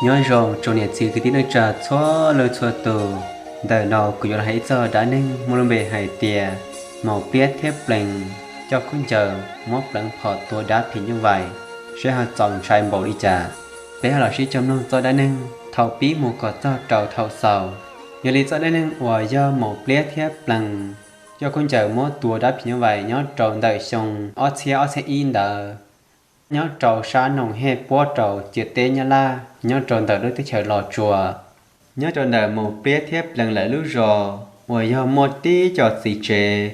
Nyob zoo tsoom niam txiv kwv tij neej tsa txhua leej txhua tus, ntawm no kuv yuav los hais ib txog dab neeg muaj lub npe hais tias maum pliab thiab plees coj khaub ncaws muab pleev phom tua dab phim nyuj vais, seb ho txaus ntshai npaum li cas. Peb ho los sib koom mloog txoj dab neeg thaum pib mus kom txog rau thaum xaus. Yog li txoj dab neeg uas yog maum pliab thiab plees coj khaub ncaws muab tua dab phim nyuj vais nyob rau ntawm xyoo ob txhiab ob txhiab ib ntawd, nyob rau sab Noom Hej puab rau ciam teb Nyab Laj, nyob rau ntawm lub teb chaws Los Tsuas. Nyob rau ntawm maum pliab thiab plees lawv lub zos uas yog muaj tib co txiv tsev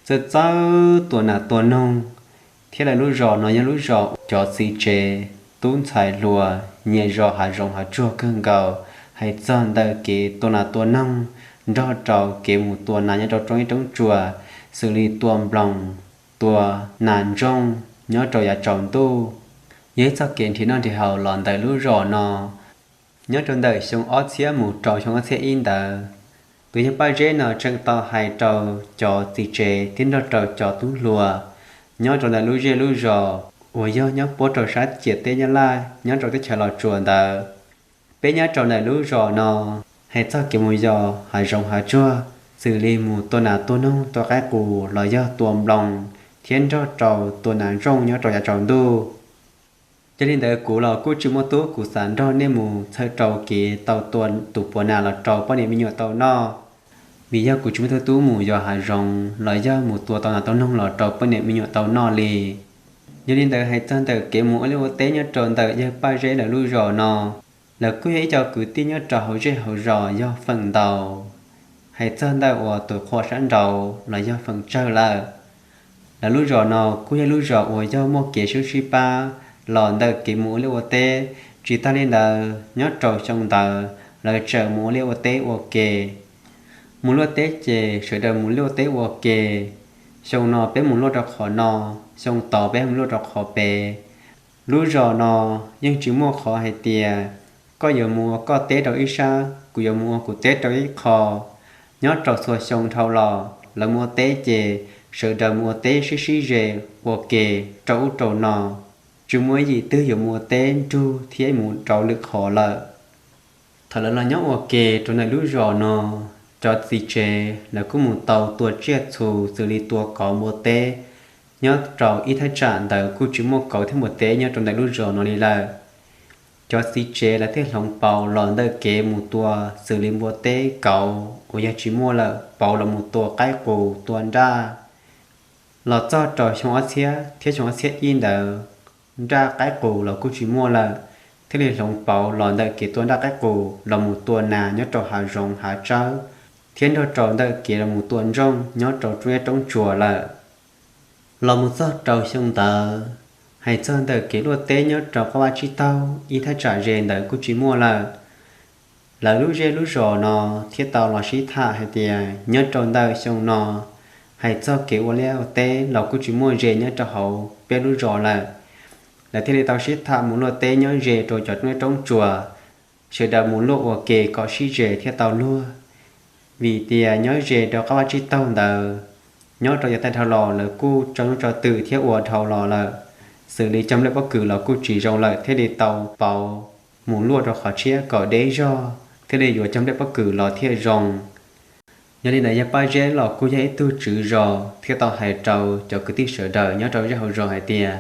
txawj txawj tua nas tua noog thiab lawv lub zos no yog lub zos cov txiv tsev tub ntxhais hluas nyiam zov hav zoov hav tsuag kawg nkaus. Hais txog ntawm kev tua nas tua noog nrog rau kev mus tua nas nyob rau roob ib roob tsuas, xws li tua nploos, tua nas ntsooj nyob rau yav tsaus ntuj, yog ib txoj kev nrhiav noj nrhiav haus los ntawm lub zos no. Nyob rau ntawm xyoo ob txhiab mus rau xyoo ob txhiab ib ntawd, tus yawg Paj Zeb no tseem tau hais rau cov txiv tsev thiab nrog rau cov tub hluas nyob rau ntawm lub zej lub zos uas yog nyob puab rau sab ciam teb Nyab Laj nyob rau teb chaws Los Tsuas ntawd. Peb nyob rau ntawm lub zos no, hais txog kev mus yos hav zoov hav tsuag, xws li mus tua nas tua noog, tua qaib qus los yog tua nploos thiab nrog rau tua nas ntsooj nyob rau yav tsaus ntuj. Yog li ntawd kuv los kuj tsis muaj tub, kuv xav nrog nej mus txhawm rau kev tau tua tus puas nas los rau poj niam me nyuam tau noj, vim yog kuv tsis muaj tug tub mus yos hav zoov los yog mus tua tau nas tua noog los rau poj niam me nyuam tau noj li. Yog li ntawd hais txog ntawm kev mus ua liaj ua teb nyob rau ntawm yawg Paj Zeb lawv lub zos no, lawv kuj yog ib co kwv tij nyob rau hauv zej hauv zos yog feem ntau. Hais txog ntawm uas tus qhua sab nraud los yog feem tsawg lawm. Lawv lub zos no kuj yog lub zos uas yog muaj kev sib sib pab los ntawm kev mus ua liaj ua teb. Tsis tag li ntawd, nyob rau xyoo ntawd lawv tseem mus ua liaj ua teb ua ke. Mus luaj teb ces sawv daws mus luaj teb ua ke. Xyoo no peb mus luaj rau qhov no, xyoo tod peb mus luaj rau qhov pem. Lub zos no yeej tsis muaj qhov hais tias koj yuav mus ua koj teb rau ib sab, kuv yuav mus ua kuv teb rau ib qho. Nyob rau txhua xyoo dhau los lawv mus ua teb ces sawv daws mus ua teb sib sib ze ua ke rau ub rau no, tsis muaj ib yim twg yuav mus ua teb nrug thiab mus rau lwm qhov lawm. Thaum lawv los nyob ua ke rau ntawm lub zos no, cov txiv tsev lawv kuj mus tau tua tsiaj txhu xws li tua kauv npua teb nyob rau ib thaj tsam ntawd kuj tsis muaj kauv thiab npua teb nyob rau ntawm lub zos no li lawm. Cov txiv tsev lawv thiaj hloov pauv los ntawm kev mus tua xws li npua teb kauv uas yog tsis muaj lawm, pauv los mus tua qaib qus tua nraj. Los txog rau xyoo ob txhiab thiab xyoo ob txhiab ib ntawd, nraj qaib qus los kuj tsis muaj lawm, thiaj li hloov pauv los ntawm kev tua nraj qaib qus los mus tua nas nyob rau hav zoov hav tsawb, thiab nrog rau ntawm kev los mus tua ntsooj nyob rau roob iab roob tsuas lawm. Los mus txog rau xyoo ntawd, hais txog ntawm kev luaj teb nyob rau qab vaj tsib taug ib thaj tsam ze ntawd kuj tsis muaj lawm. Lawv lub zej lub zos no thiaj tau los sib tham hais tias nyob rau ntawm xyoo no, hais txog kev ua liaj ua teb los kuj tsis muaj ze nyob rau hauv peb lub zos lawm. Lawv thiaj li tau sib tham mus luaj teb nyob ze rau cov roob iab roob tsuas, sawv daws mus luaj ua ke kom sib ze thiaj tau luag. Vim tias nyob ze rau qab vaj tsib taug ntawd, nyob rau yav tag dhau los lawv kuj tso nyuj tso twm thiab ua dhau los lawm, xws li cog nplej pob kws los kuj tsis zoo lawm, thiaj li tau pauv mus luaj rau qhov tshiab kom deb zog thiaj li yuav cog nplej pob kws los thiaj zoo. Yog li ntawd yawg Paj Zeb los kuj yog ib tug tswv zos thiaj tau hais rau cov kwv tij sawv daws nyob rau zej hauv zos hais tias,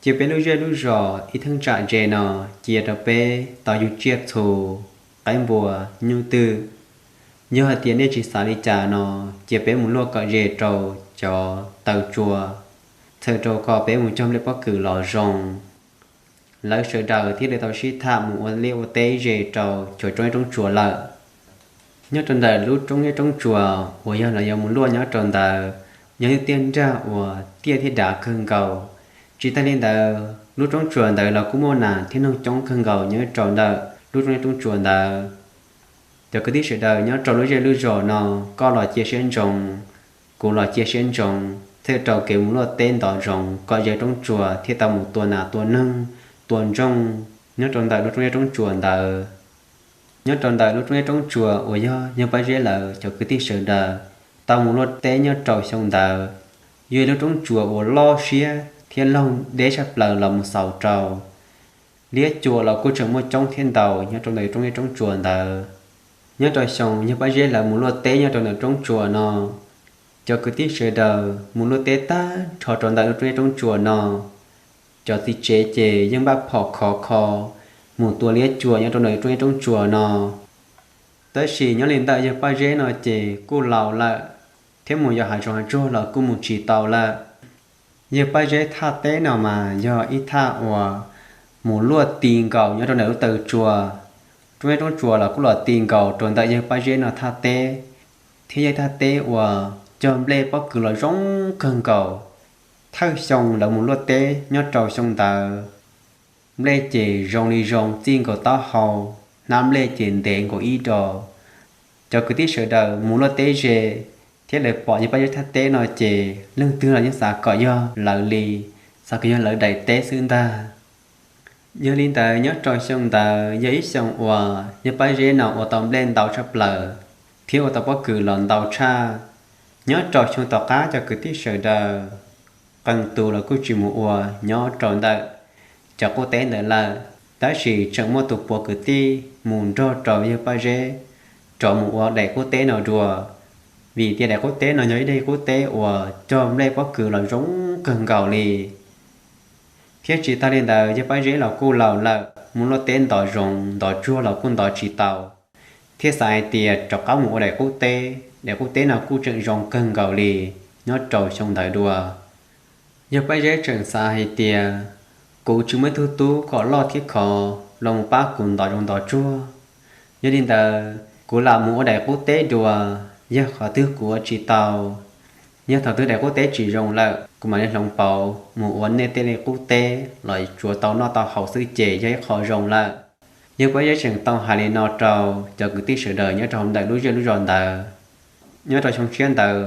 cia peb lub zej lub zos ib thaj tsam ze no cia rau peb tau yug tsiaj txhu, qaib npua, nyuj twm. Yog hais tias nej tsis xav li cas no, cia peb mus luaj kom ze rau cov taw tsua, txhawm rau kom peb mus cog nplej pob kws los zoo. Lawv sawv daws thiaj li tau sib tham mus ua liaj ua teb ze rau cov roob iab roob tsuas lawm. Nyob rau ntawm lub roob iab roob tsuas uas yog lawv yuav mus luaj nyob rau ntawd, yog ib tiaj nrag uas tiaj thiab dav kawg nkaus. Tsis tag li ntawd, lub roob tsuas ntawd los kuj muaj nas thiab noog coob kawg nkaus nyob rau ntawm lub roob iab roob tsuas ntawd. Cov kwv tij sawv daws nyob rau lub zej lub zos no, koj los cia siab ntsoov, kuv los cia siab ntsoov, txhawm rau kev mus luaj teb ntov zoov kom ze roob tsuas thiaj tau mus tua nas tua noog, tua ntsooj nyob rau ntawm lub roob iab roob tsuas ntawd. Nyob rau ntawm lub roob iab roob tsuas uas yog yawg Paj Zeb lawv cov kwv tij sawv daws tau mus luaj teb nyob rau xyoo ntawd, yog ib lub roob tsuas uas loj siab thiab laug deb tshaj plaws los mus xaus rau. Liab cua los kuj tseem muaj coob thiab ntau nyob rau ntawm roob zeb roob tsuas ntawd. Nyob rau xyoo yawg Paj Zeb lawv mus luaj teb nyob rau ntawm roob tsuas no, cov kwv tij sawv daws mus luaj teb tag nrho rau ntawm lub roob zeb roob tsuas no, cov txiv tsev ces yeej npaj phom khov kho mus tua liab cua nyob rau ntawm roob zeb roob tsuas no. Tab sis nyob li ntawm yawg Paj Zeb no ces kuj laus lawm, thiab mus yos hav zoov hav tsuag los kuj mus tsis tau lawm. Yawg Paj Zeb thaj teb no mas yog ib thaj uas mus luaj ti nkaus nyob rau ntawm lub taw tsua. Roob zeb roob tsuas los kuj los ti nkaus rau ntawm yawg Paj Zeb no thaj teb, thiab yog thaj teb uas cog nplej pob kws los zoo kawg nkaus. Thawj xyoo lawv mus luaj teb nyob rau xyoo ntawd, nplej ces zoo li zoo txij nkaus taub hau, hnab nplej ces ntev nkaus ib do. Cov kwv tij sawv daws mus luaj teb ze thiab lawv pom yawg Paj Zeb thaj teb no ces leej twg los yeej xav kom yog lawv li, xav kom yog lawv daim teb xwb ntag. Yog li ntawd nyob rau xyoo ntawd yog ib xyoo uas yawg Paj Zeb no ua tau nplej ntau tshaj plaws thiab ua tau pob kws los ntau tshaj. Nyob rau xyoo tom qab cov kwv tij sawv daws qee tus los kuj tsis mus ua nyob rau ntawm cov qub teb ntawd lawm, tab sis tseem muaj tus puav kwv tij mus nrog rau yawg Paj Zeb rov mus ua daim qub teb no dua, vim tias daim qub teb no yog ib daim qub teb uas cog nplej pob kws los zoo kawg nkaus li. Thiab tsis tag li ntawd yawg Paj Zeb los kuj laus lawm, mus luaj teb ntov zoov ntov tsuag los kuj ntov tsis tau, thiaj xav hais tias rov qab mus ua daim qub teb, daim qub teb no kuj tseem zoo kawg nkaus li nyob rau xyoo ntawd dua. Yawg Paj Zeb tseem xav hais tias kuv tsis muaj ib tug tub kom loj thiab khov los mus pab kuv ntov zoov ntov tsuag. Yog li ntawd kuv lam mus ua daim qub teb dua, yog qhov twg kuv ua tsis tau, yog thaum twg daim qub teb tsis zoo lawm kuv mam li hloov pauv mus ua nej tej li qub teb los tsuav tau noj tau haus xwb ces yog ib qho zoo lawm. Yawg Paj Zeb tseem tau hais li no rau cov kwv tij sawv daws nyob rau hauv ntawm lub zej lub zos ntawd. Nyob rau xyoo tshiab ntawd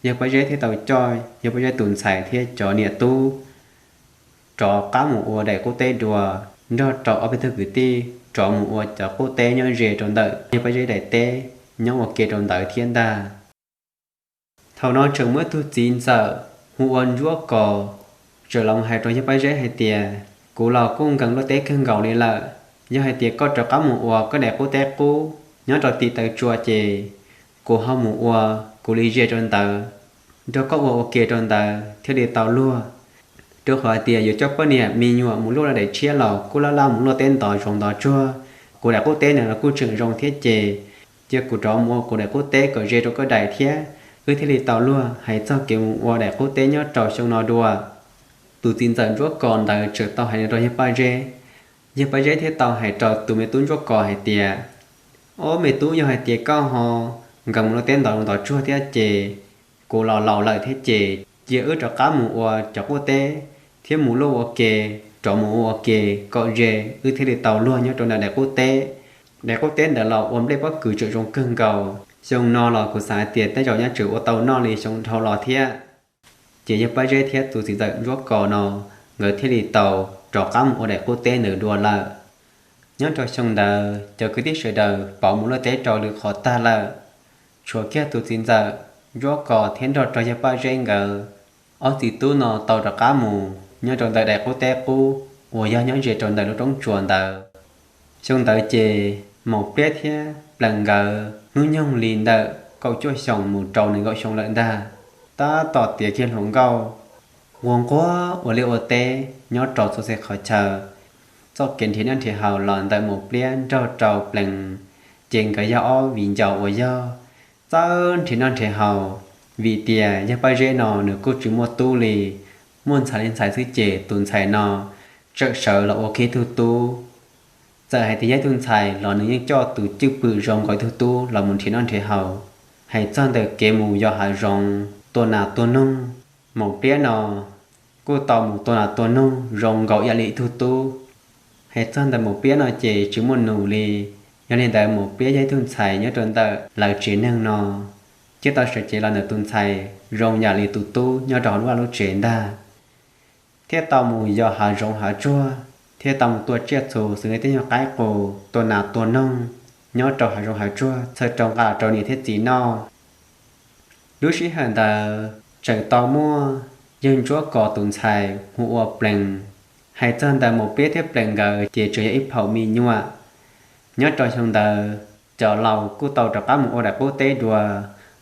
yawg Paj Zeb thiaj tau coj yawg Paj Zeb tus ntxhais thiab cov niam tub rov qab mus ua daim qub teb dua, nrog rau ob peb tug kwv tij rov mus ua cov qub teb nyob ze rau ntawm yawg Paj Zeb daim teb nyob ua ke rau ntawd thiab ntag. Thaum no tseem muaj ib tug txiv ntxawm hu ua Ntsuab Kos tseem los hais rau yawg Paj Zeb hais tias, kuv los kuj nkees luaj teb kawg nkaus li lawm, yog hais tias koj rov qab mus ua koj daim qub teb qub nyob rau tim taw tsua ces kuv ho mus ua kuv li ze rau ntawd, nrog koj ua ua ke rau ntawd thiaj li tau luag. Rau qhov hais tias yuav coj poj niam me nyuam mus luaj daim tshiab los kuj laj laj mus luaj teb ntov zoov ntov tsuag, kuv daim qub teb ntawd los kuj tseem zoo thiab ces cia kuv rov mus ua kuv daim qub teb kom ze rau koj daim thiab wb thiaj li tau luag. Hais txog kev mus ua daim qub teb nyob rau xyoo no dua, tus txiv ntxawm Ntsuab Kos ntawd tseem tau hais li rau yawg Paj Zeb. Yawg Paj Zeb thiaj tau hais rau tus me tub Ntsuab Kos hais tias, ob me tub, yog hais tias koj ho nkees mus luaj teb ntov zoov ntov tsuag thiab ces kuv los laus lawm thiab ces cia wb rov qab mus ua cov qub teb thiab mus luaj ua ke, rov mus ua ua ke kom ze wb thiaj li tau luag nyob rau ntawm daim qub teb. Daim qub teb ntawd los ua nplej pob kws tseem zoo kawg nkaus, xyoo no los kuv xav hais tias tej zaum nyaj tseem ua tau noj li xyoo dhau los thiab. Ces yawg Paj Zeb thiab tus txiv ntxawm Ntsuab Kos no nkawd thiaj li tau rov qab mus ua daim qub teb ntawd dua lawm. Nyob rau xyoo ntawd cov kwv tij sawv daws pauv mus luaj teb rau lwm qhov tag lawm, tshuav kiag tus txiv ntxawm Ntsuab Kos thiab nrog rau yawg Paj Zeb nkawd. Ob txiv tub no tau rov qab mus nyob rau ntawm daim qub teb qub uas yog nyob ze rau ntawm lub roob tsuas ntawd. Xyoo ntawd ces Maum Pliab thiab Plees nkawd hnub nyoog li ntawm kaum cuaj xyoos mus rau nees nkaum xyoo lawm ntag. Tab tom tiav kiag hluas nkauj, ua nquag ua liaj ua teb nyob rau txhua txhia qhov chaw. Txoj kev nrhiav noj nrhiav haus los ntawm Maum Pliab nrog rau Plees, ces nkawd yog ob viv ncaus uas yog txawj nrhiav noj nrhiav haus, vim tias yawg Paj Zeb no nws kuj tsis muaj tub li, muaj ntxhais li ntxhais xwb ces tus ntxhais no tseem sawv los ua kiag ib tug tub. Txawm hais tias yog ib tug ntxhais los nws yeej coj tus cwj pwm zoo nkaus ib tug tub los mus nrhiav noj nrhiav haus. Hais txog ntawm kev mus yos hav zoov tua nas tua noog, Maum Pliab no kuj tau mus tua nas tua noog zoo nkaus ib yam li ib tug tub. Hais txog ntawm Maum Pliab no ces tsis muaj nus li, yog li ntawd Maum Pliab yog ib tug ntxhais nyob rau ntawm lawv tsev neeg no, thiaj tau sawv cev los ntawm tus ntxhais zoo yam li tus tub nyob rau hauv lub vaj lub tsev ntag. Thiaj tau mus yos hav zoov hav tsuag, thiaj tau mus tua tsiaj txhu xws li tej nyuag qaib qus, tua nas tua noog nyob rau hav zoov hav tsuag txhawm rau nqa rau niam thiab txiv noj. Lub sij hawm ntawd tseem tau muaj yawg Ntsuab Kos tus ntxhais hu ua Plees Hais txog ntawm Maum Pliab thiab Plees nkawd ces tseem yog ib phaum me nyuam. Nyob rau xyoo ntawd cov laus kuj tau rov qab mus ua daim qub teb dua.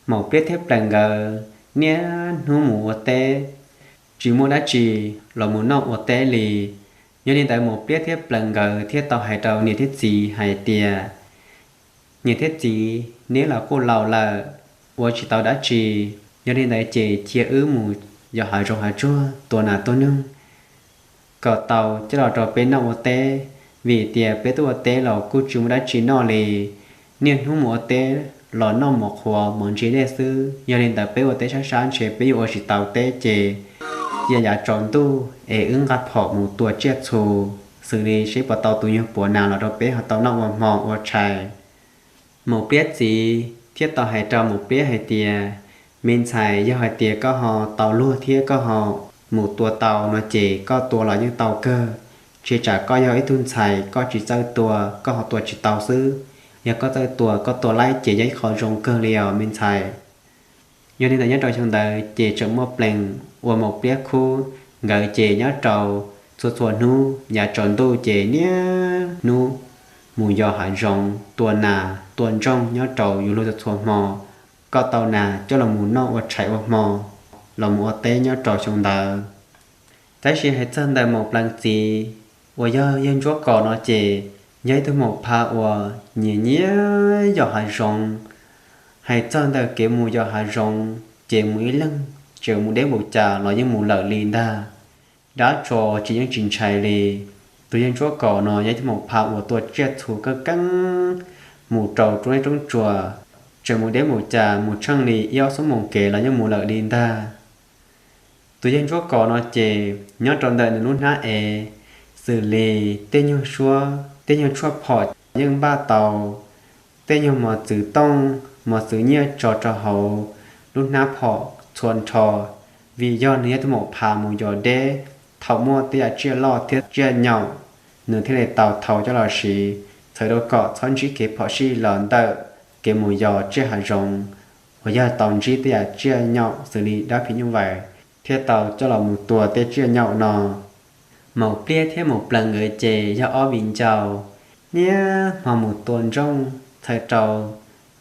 Maum Pliab thiab Plees nkawd niaj hnub mus ua teb, tsis muaj dab tsi los mus noj ua teb li. Yog li ntawd Maum Pliab thiab Plees nkawd thiaj tau hais rau niam thiab txiv hais tias, niam thiab txiv, neb los kuj laus lawm, ua tsis tau dab tsi, yog li ntawd ces cia wb mus yos hav zoov hav tsuag tua nas tua noog kom tau coj los rau peb noj ua teb, vim tias peb tuaj ua teb los kuj tsis muaj dab tsi noj li. Niaj hnub mus ua teb los noj mov qhuav mov ntse dej xwb, yog li ntawd peb ua teb sab sab ntshe peb yuav ua tsis tau teb ces cia yav tsaus ntuj es wb nqa phom mus tua tsiaj txhu xws li seb puas tau tus nyuag puav nas los rau peb ho tau noj ua hmo ua tshais. Maum Pliab txiv thiaj tau hais rau Maum Pliab hais tias, me ntxhais, yog hais tias koj ho tau luag thiab koj ho mus tua tau no ces koj tua los yeej tau kawg. Tsis tsam koj yog ib tug ntxhais koj tsis txawj tua koj ho tua tsis tau xwb. Yog koj txawj tua koj tua laib ces yog ib qho zoo kawg li os me ntxhais. Yog li ntawd nyob rau xyoo ntawd ces tseem muaj Plees uas Maum Pliab khub nkawd ces nyob rau txhua txhua hnub yav tsaus ntuj ces niaj hnub mus yos hav zoov tua nas tua ntsooj nyob rau yus luag txhua txhua hmo, kom tau nas coj los mus noj ua tshais ua hmo, los mus ua teb nyob rau xyoo ntawd. Tab sis hais txog ntawm Maum Plees txiv uas yog yawg Ntsuab Kos no ces yog ib tug maum pha uas nyiam nyiam yos hav zoov. Hais txog ntawm kev mus yos hav zoov ces mus ib leeg tseem mus deb npaum cas los yeej mus lawm li ntag. Dab tsov tsis yeej tsis ntshai li. Tus yawg Ntsuab Kos no yog ib tug maum pha uas tua tsiaj txhu keej keeb, mus rau roob zeb roob tsuas, tseem mus deb npaum cas mus tsheej li ib ob xuab moos kev los yeej mus lawm li ntag. Tus yawg Ntsuab Kos no ces nyob rau ntawm nws lub hnab ev, xws li tej nyuag suab tej nyuag tshuaj phom yeej npaj tau, tej nyuag mos txwv tooj mos txwv nyiaj tso rau hauv lub hnab phom txhua nrho, vim yog nws yog tus maum pha mus yos deb, thaum muaj tej yam tsiaj loj thiab tsiaj nyaum, nws thiaj li tau thau coj los siv, txhawm rau kom txhob ntsib kev phom sij los ntawm kev mus yos tsiaj hav zoov, uas yog tau ntsib tej yam tsiaj nyaum xws li dab phim nyuj vais, thiaj tau coj los mus tua tej tsiaj nyaum no. Maum Pliab thiab Maum Plees nkawd ces yog ob viv ncaus, niaj hmo mus tua ntsooj txhawm rau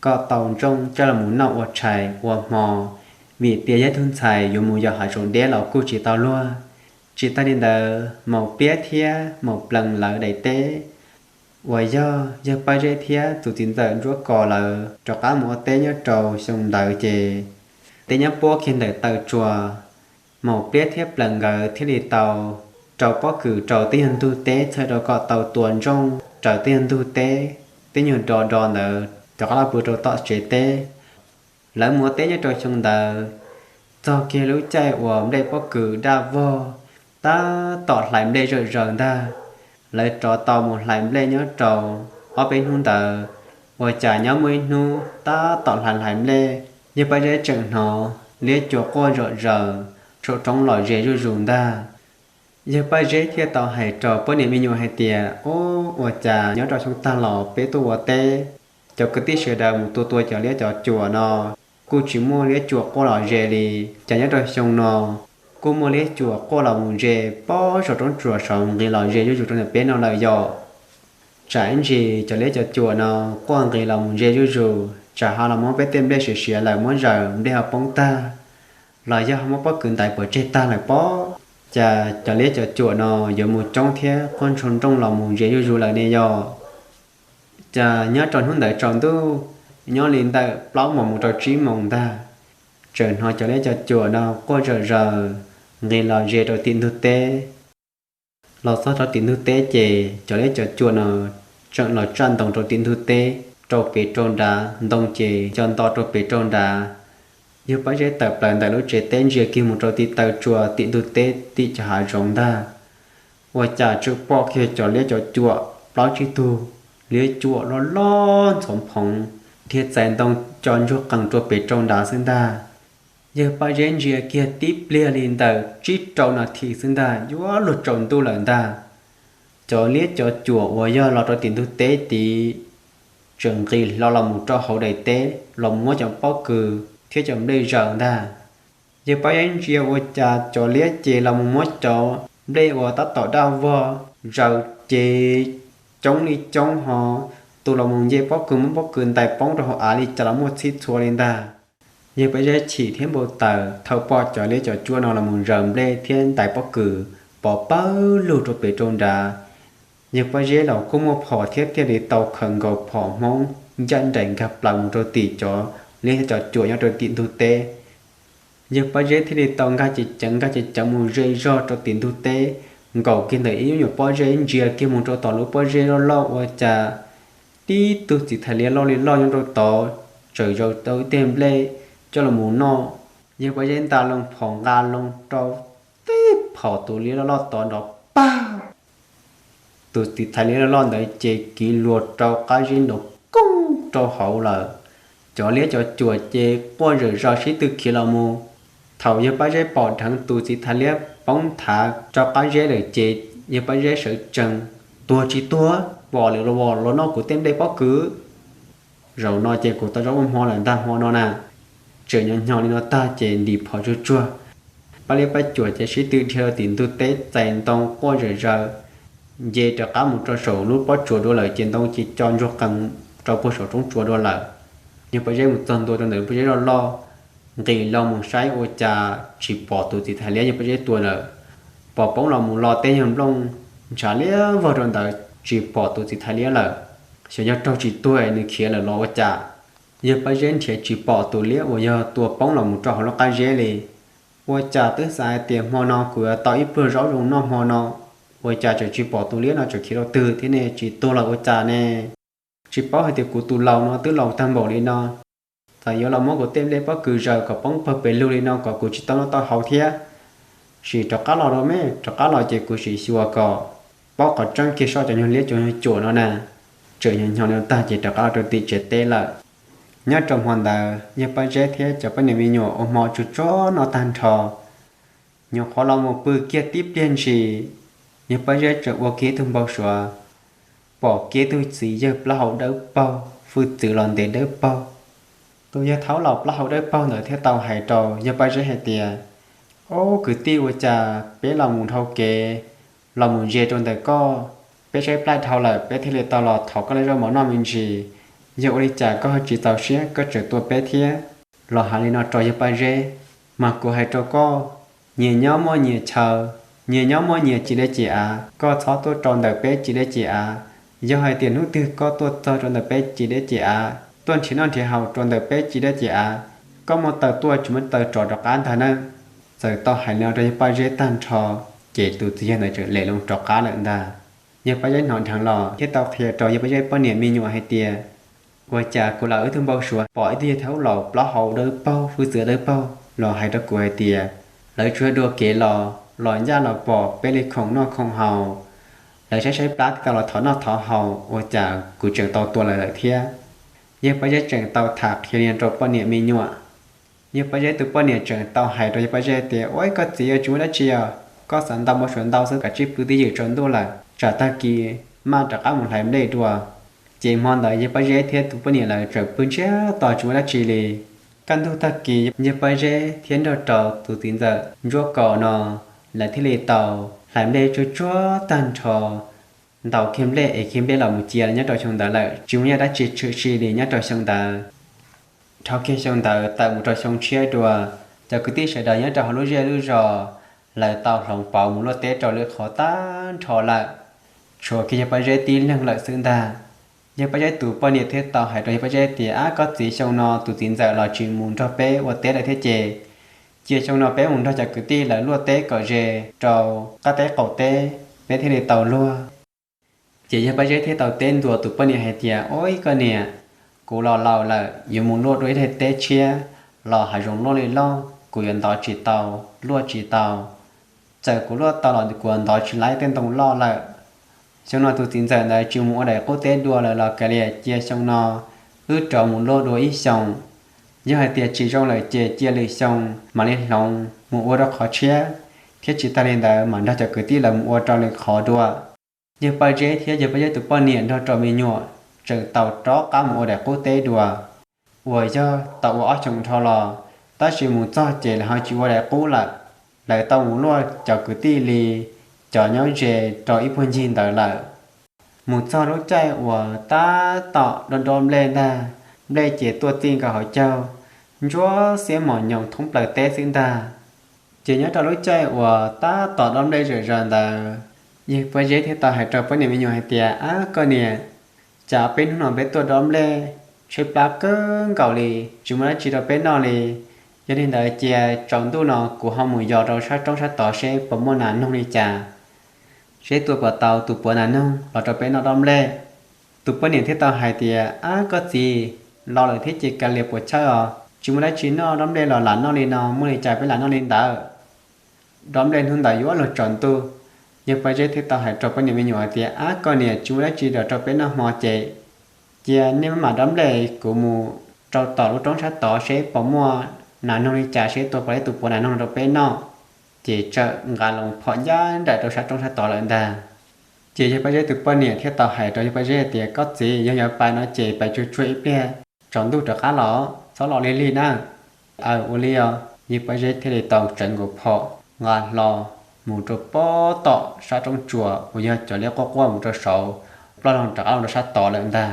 kom tau ntsooj coj los mus noj ua tshais ua hmo, vim tias yog ib tug ntxhais yuav mus yos hav zoov deb los kuj tsis tau luag. Tsis tag li ntawd, Maum Pliab thiab Maum Plees lawv daim teb uas yog yawg Paj Zeb thiab tus txiv ntxawm Ntsuab Kos lawv rov qab mus ua teb nyob rau xyoo ntawd ces tej nyob puab kiag ntawm taw tsua. Maum Pliab thiab Plees nkawd thiaj li tau rau pob kws rau tej nyuag ntug teb txhawm rau kom tau tua ntsooj raws tej nyuag ntug teb, tej nyuag do do ntawd rov qab los pw rau tom tsev teb. Lawv mus ua teb nyob rau xyoo ntawd, txog kiag lub caij uas nplej pob kws daj vog, tab tom hlais nplej zawm zaws ntag. Lawv rov tau mus hlais nplej nyob rau ob peb hnub ntawd, ua cas nyob muaj ib hnub tab tom hlais hlais nplej, yawg Paj Zeb tseem hnov liab cua quaj zom zaws saum roob lom zem zuj zus ntag. Yawg Paj Zeb thiaj tau hais rau poj niam me nyuam hais tias, Ob, ua cas nyob rau xyoo tag los peb tuaj ua teb, cov kwv tij sawv daws mus tua tua cov liab cov cuam no, kuj tsis muaj liab cuam quaj lom zem li, cas nyob rau xyoo no kuj muaj liab cuam quaj los mus ze pob saum roob tsuas saud nqis lom zem zuj zus rau ntawm peb no lawm yom? Tsam ib ntsis cov liab cov cuam no quaj nqis los mus ze zuj zus, tsam ho los muab peb tej nplej siav siav lawm muab zaws nplej ho poob tag, los yog ho muab pob kws ntaiv puas tseg tag lawm pob. Cas cov liab cov cuam no yuav mus coob thiab quaj ntshoo nrooj los mus ze zuj zus lawm ne yom? Cas nyob rau hnub ntawd tsaus ntuj, nyob li ntawm plaub moos mus rau tsib moos ntag, tseem hnov cov liab cov cuam no quaj zom zaws nqis los ze rau tim ntug teb. Los txog rau tim ntug teb ces cov liab cov cuam no tseem los tsaj ntoo rau tim ntug teb rau pem rau nrad, ntoo ces co nto rau pem rau nrad. Yawg Paj Zeb tawm plaws ntawm lub tsev teb ntsia kiag mus rau tim taw tsua tim ntug teb tim cov hav zoov ntag, ua cas tseem pom kiag cov liab cov cuam plaub tsib tug liab cuam loj loj ntxhov phoov dhia txais ntoo co ntsuag qees rau pem rau nrad xwb ntag. Yawg Paj Zeb ntsia kiag tib pliag li ntawm tsib rau nas this xwb ntag yuav luag tsaus ntuj lawm ntag. Cov liab cov cuam uas yog los rau tim ntug teb tid tseem nqis hlo los mus rau hauv daim teb los muab cov pob kws thiab cov nplej zaws ntag. Yawg Paj Zeb ntsia ua cas cov liab ces los mus muab cov nplej uas tab tom daj vog zaws ces coob li coob ho, tus los mus nce pob kws muab pob kws ntais poob rau hauv av li cas los muaj txhij txhua li ntag. Yawg Paj Zeb chim thiab npau taws thaum pom cov liab cov cuam no los mus zaws nplej thiab ntais pob kws pov pawg lug rau pem rau nrad. Yawg Paj Zeb los kuj muaj phom thiab thiaj li tau khawm nkaus phom Hmoob ncaj nraim nkag plaws mus rau tim cov liab thiab cov cuam nyob rau tim ntug teb. Yawg Paj Zeb thiaj li tau nkag ceev ceev nkag ceev ceev mus ze zog rau tim ntug teb, nkaum kiag ntawm ib lub nyuam pob zeb ntsia kiag mus rau tom lub pob zeb loj loj ua cas tib tug txiv thais liab loj li loj nyob rau tod, tseem zaws tau ib teg nplej coj los mus noj. Yawg Paj Zeb nta loo phom nqa loo rau tib phom tus liab loj loj tod nrov pag, tus txiv thais liab loj loj ntawd ces kiv luas rau qab zeb nrov koob rau hauv lawm. Cov liab cov cuam ces quaj zawm zaws sib tw khiav los mus. Thaum Yawg Paj Zeb pom dheev tus txiv thais liab poob thav rau qab zeb lawm ces Yawg Paj Zeb sawv tsees, tuag tsis tuag, pom lawm los los noj kuv tej nplej pob kws. Zaum no ces kuv tau zaub muaj hmo lawm ntag hmo no na. Tseem nyo nyo li no tag ces ntim phom tsuag tsuag, pab liab pab cuam ces sib tw dhia rau tim ntug teb txais ntoo quaj zawm zaws, nce rov qab mus rau saum lub pob tsuas dua lawm ces ntoo ces co ntsuag qees rau puag saum roob tsuas dua lawm. Yawg Paj Zeb mus txog ntua rau ntawm lub pob zeb loj loj, nqis los mus saib ua cas tsis pom tus txiv thais liab Yawg Paj Zeb tua lawm, pom poob los mus lo teb yawg nplooj ntshav liab vog rau ntawd tsis pom tus txiv thais liab lawm. Xyov yog raug tsis tuag nws khiav lawm los ua cas. Yawg Paj Zeb nrhiav tsis pom tus liab uas yog tua poob los mus rau hauv lub qab zeb li. Ua cas twb xav hais tias hmo no kuv yuav tau ib pluag zaub zoo noj hmo no, ua cas tseem tsis pom tus liab no tseem khiav rau twg thiab ne, tsis tuag los ua cas ne? Tsis paub hais tias kuv tus laus no twb laus tag npaum li no, txawm yuav los muab kuv tej nplej pob kws zaws kom poob pawg pes lug li no kom kuv tsis tau noj tau haus thiab. Sim rov qab los rau me, rov qab los ces kuv sim xyuas kom paub qhov tseeb kiag soj cov nyuag liab cov nyuag cuam no na. Tseem nyo nyo li tag ces rov qab los rau tim tsev teb lawm. Nyob rau hmo ntawd Yawg Paj Zeb thiab cov poj niam me nyuam ua hmo tsuag tsuag noj tag nrho, nyuam qhuav los mus pw kiag tib pliag ntshis, Yawg Paj Zeb tseem ua kiag ib tug npau suav, pom kiag ib tug txiv yawg plaub hau dawb paug hwj txwv los ntev dawb paug. Tus yawg thaub laus plaub hau dawb paug ntawd thiaj tau hais rau Yawg Paj Zeb hais tias, Ob kwv tij, ua cas peb los mus dhau kev los mus ze rau ntawm koj, peb saib plab dhau lawm peb thiaj li tau los thov koj lub zaub mov noj me ntsis. Yog ua li cas koj ho tsis txaus siab koj tseem tua peb thiab? Los hais li no rau Yawg Paj Zeb, Mas kuv hais rau koj, nyias nyob muaj nyias chaw, nyias nyob muaj nyias cim dej cim av, koj txhob tuaj rau ntawm peb cim dej cim av. Yog hais tias hnub twg koj tuaj txog rau ntawm peb cim dej cim av, tuaj nrhiav noj nrhiav haus rau ntawm peb cim dej cim av, koj muaj taws tuaj tsis muaj taws rov rov qab ntag nawb. Txawm tau hais li no rau Yawg Paj Zeb tag nrho, ces tus txiv yawg ntawd tseem lem loo rov qab lawm ntag. Yawg Paj Zeb hnov dheev los thiaj tau qhia rau Yawg Paj Zeb poj niam me nyuam hais tias, Ua cas kuv los ib tug npau suav pom ib tug yawg thaub laus plaub hau dawb paug hwj txwv dawb paug los hais rau kuv hais tias, lawv tsuas dua kev los, los ncaj los pom peb li khoom noj khoom haus, lawv saib saib plab thiaj tau los thov noj thov haus, ua cas kuv tseem tau tua lawv lawm thiab. Yawg Paj Zeb tseem tau tham qhia li no rau poj niam me nyuam. Yawg Paj Zeb tus poj niam tseem tau hais rau Yawg Paj Zeb tias, Ua, koj txiv, yuav tsis muaj dab tsi os, koj xav ntau npau suav ntau xwb, kav tsij pw twj ywm tsaus ntuj lawm, tsam tag kis maj rov qab mus hlais nplej dua. Ces hmo ntawd Yawg Paj Zeb thiab tus poj niam lawv tseem pw ntsiag to tsis muaj dab tsi li. Kaj ntug tag kis Yawg Paj Zeb thiab nrog rau tus txiv ntxawm Ntsuab Kaus no, lawv thiaj li tau hlais nplej tsuag tsuag tag nrho, ntaus kiag nplej es kiag nplej los mus cia nyob rau xyoo ntawd lawm, tsis muaj dab tsi tshwm sim li nyob rau xyoo ntawd. Dhau kiag xyoo ntawd tawm mus rau xyoo tshiab dua, cov kwv tij sawv daws nyob rau hauv lub zej lub zos, lawv tau hloov pauv mus luaj teb rau lwm qhov tag nrho lawm, tshuav kiag Yawg Paj Zeb tib leeg lawm xwb ntag. Yawg Paj Zeb tus poj niam thiaj tau hais rau Yawg Paj Zeb tias, Ab, koj txiv, xyoo no tus txiv ntxawm los tsis mus nrog peb ua teb lawm thiab ces, cia xyoo no peb mus nrog cov kwv tij lawv luaj teb kom ze rau qab teb qaum teb, peb thiaj li tau luag. Ces Yawg Paj Zeb thiaj tau teb ntua tus poj niam hais tias, Ua, koj niam, kuv los laus lawm, yuav mus luaj dua ib daim teb tshiab los hav zoov luaj li loj, kuv yuav ntov tsis tau, luaj tsis tau. Txawm kuv luaj tau los kuv ntov tsis laib tej ntoo loj lawm. Xyoo no tus txiv ntxawm ntawd tsis mus ua daim qub teb dua lawm los kav liam, cia xyoo no wb rov mus luaj dua ib xyoos. Yog hais tias tsis zoo lawm ces cia lwm xyoo mam li hloov mus ua rau qhov tshiab, thiab tsis tag li ntawd mam nrog cov kwv tij lawv mus ua rau lwm qhov dua. Yawg Paj Zeb thiab Yawg Paj Zeb tus poj niam nrog rau me nyuam tseem tau rov qab mus ua daim qub teb dua. Uas yog tau ua ob xyoos nrho los, tab sis mus txog ces lawv ho tsis ua daim qub lawm. Lawv tau mus luaj cov kwv tij li cov nyob ze rau ib puag ncig ntawd lawm. Mus txog lub caij uas tab tom dob dob nplej ntag, nplej ces tuaj txij nkaus hauv caug, ntsuab xiab mos nyoos thoob plaws teb xwb ntag. Ces nyob rau lub caij uas tab tom dob nplej zom zaws ntawd, yawg Paj Zeb thiaj tau hais rau poj niam me nyuam hais tias, Ab koj niam, cas peb hnub no peb tuaj dob nplej tshaib plab kawg nkaus li, tsis muaj dab tsi rau peb noj li. Yog li ntawd cia tsaus ntuj no kuv ho mus yos rau sab roob sab tod seb puas muaj nas noog li cas, seb tua puas tau tus puav nas noog los rau peb noj dob nplej. Tus poj niam thiaj tau hais tias, Ab koj txiv, los lawm thiab ces kav liam puas chawj os, tsis muaj dab tsi noj, dob nplej los lam noj li no, muaj li cas peb lam noj li ntawd. Dob nplej hnub ntawd yuav luag tsaus ntuj, yawg Paj Zeb thiaj tau hais rau poj niam me nyuam hais tias, Ab koj niam, tsis muaj dab tsi los rau peb noj hmo ces cia nej maj mam dob nplej, kuv mus rau tom lub roob sab tod seb puas muaj nas noog li cas, seb tua puas tau tus puav nas noog rau peb noj. Ces txawm nqa loo phom ncaj nraim rau sab roob sab tod lawm ntag. Ces yawg Paj Zeb tus poj niam thiaj tau hais rau yawg Paj Zeb tias, Koj txiv, yog yuav pais no ces pais tsuag tsuag ib pliag tsaus ntuj rov qab los, txhob los lig lig na. Aw, ua li os. Yawg Paj Zeb thiaj li tau tsawv nkaus phom nqa hlo mus rau pob tom sab roob tsuas uas yog cov liab quaj quaj mus rau saud, ploj loo rov qab los rau sab tod lawm ntag.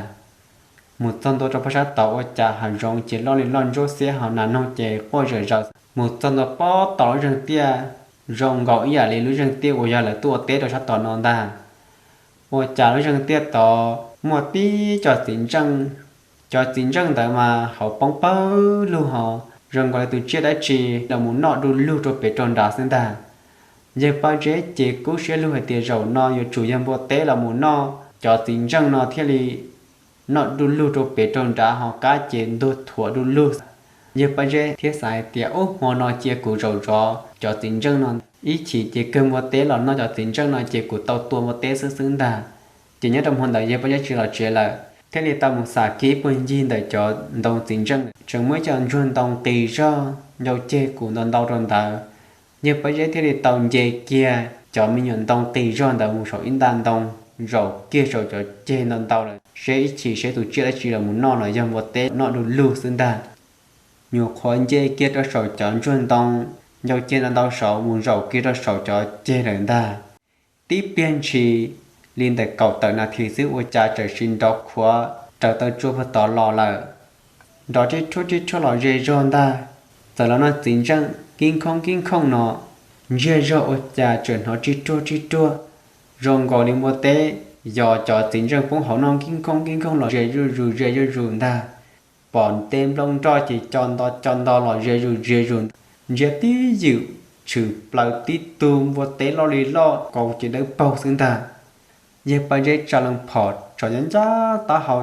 Mus txog ntua rau pob sab tod ua cas hav zoov ces loj li loj ntsuab xiab, ho nas noog ces quaj zom zaws. Mus txog ntua pob tom lub zeeg tiaj, zoo nkaus ib yam li lub zeeg tiaj uas yog lawv tuaj ua teb rau sab tod no ntag. Ua cas lub zeeg tiaj tod muaj tib co txiv ntseej, cov txiv ntseej ntawd mas hauv poob pawg lug ho zoo nkaus li tus tsiaj dab tsi los mus noj du lug rau pem rau nrad xwb ntag. Yawg Paj Zeb ces kub siab lug hais tias zaum no yuav tsum yog npua teb los mus noj cov txiv ntseej no thiaj li noj du lug rau pem rau nrad ho kab ces ntuag thuav du lug. Yawg Paj Zeb thiaj xav hais tias, Ub, hmo no cia kuv zaum zov cov txiv ntseej no, ib chim ces kawg npua teb los noj cov txiv ntseej no ces kuv tau tua npua teb xwb xwb ntag. Ces nyob rau hmo ntawd yawg Paj Zeb tsis los tsev lawm, thiaj li tau mus xam kiag ib puag ncig ntawm cov ntoo txiv ntseej, tseem muaj ib co ntsuag ntoo qis zog ncau ceg kuv ntau ntau rau ntawd. Yawg Paj Zeb thiaj li tau nce kiag cov me nyuam ntoo qis zog ntawd mus saum ib nta ntoo, zaum kiag saum cov ceg ntau ntau lawm seb ib chim seb tus tsiaj dab tsi los mus noj los yog npua teb noj du lug xwb ntag. Nyuam qhuav nce kiag rau saum cov ntsuag ntoo ncau ceg ntau ntau saud mus zaum kiag rau saum cov ceg lawm ntag. Tib pliag ntshis li ntawm kaum tawm nas this xwb ua cas txawm sis nrov khuav raws taw tsua puag tod los lawm. Nrov rib rhuaj rib rhuaj los ze zog ntag, txawm los noj txiv ntseej kib nkhooj kib nkhooj no, ntsiag zog ua cas txawm hnov rib rhuaj rib rhuaj, zoo nkaus li npua teb yos cov txiv ntseej poob hauv noj kib nkhooj kib nkhooj los ze zuj zus ze zuj zus ntag. Pom tej nplooj nroj ces co nto co nto los ze zus ze zus, ntsia tib ywm tshwm plaws tib tug npua teb loj li loj, kaus ces dawb paug xwb ntag. Yawg Paj Zeb tsa loo phom tsom ncaj ncaj taub hau,